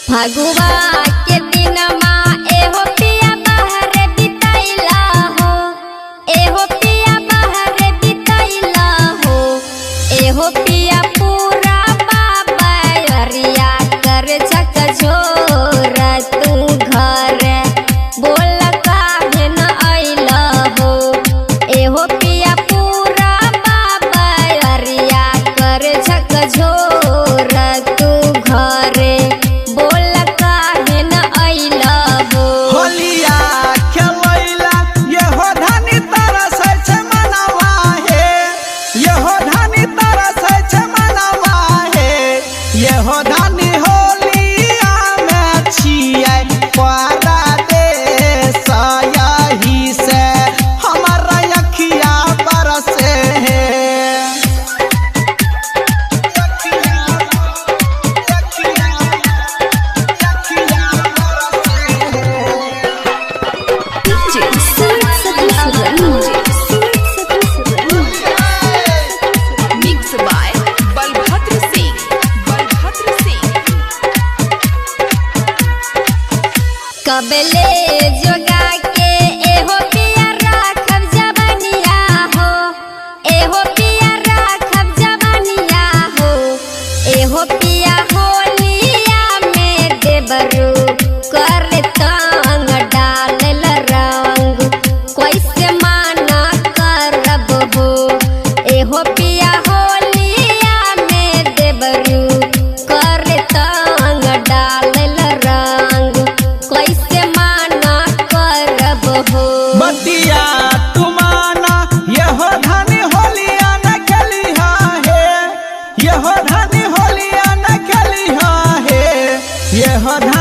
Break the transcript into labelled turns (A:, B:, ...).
A: फगुआ के दिनमा एहो पिया बाहर बितैला हो, एहो पिया बाहर बितैला हो, एहो पिया पूरा बाबा अरिया कर झक झोर तू घर बोल काहे न अइला हो, एहो पिया पूरा बाबा अरिया कर झक झोर तू घर बोल काहे न अइला हो।
B: होलिया खेलैला यहो धानी तरसै छै मनवा हे, यहो धानी तरसै छै मनवा हे, यहो धानी होलिया मे छियै परदेस यही से हमर अखिया बरसे हे।
C: DJ Sweet Sati Surani. Mix by Balbhadra Singh. Balbhadra Singh.
A: कबले जोगा के एहो पिया राखब जवनिया हो, एहो पिया राखब जवनिया हो, एहो पिया होलिया में देबरू कर तंग डालल रंग कैसे माना करब हो, एहो पिया होलिया में देबरू कर तंग डालल रंग कैसे माना करब हो।
B: बतिया तुमाना यहो धानी होलिया न खेलिहा हे, यहो धानी होलिया न खेलिहा हे, यहो धानी।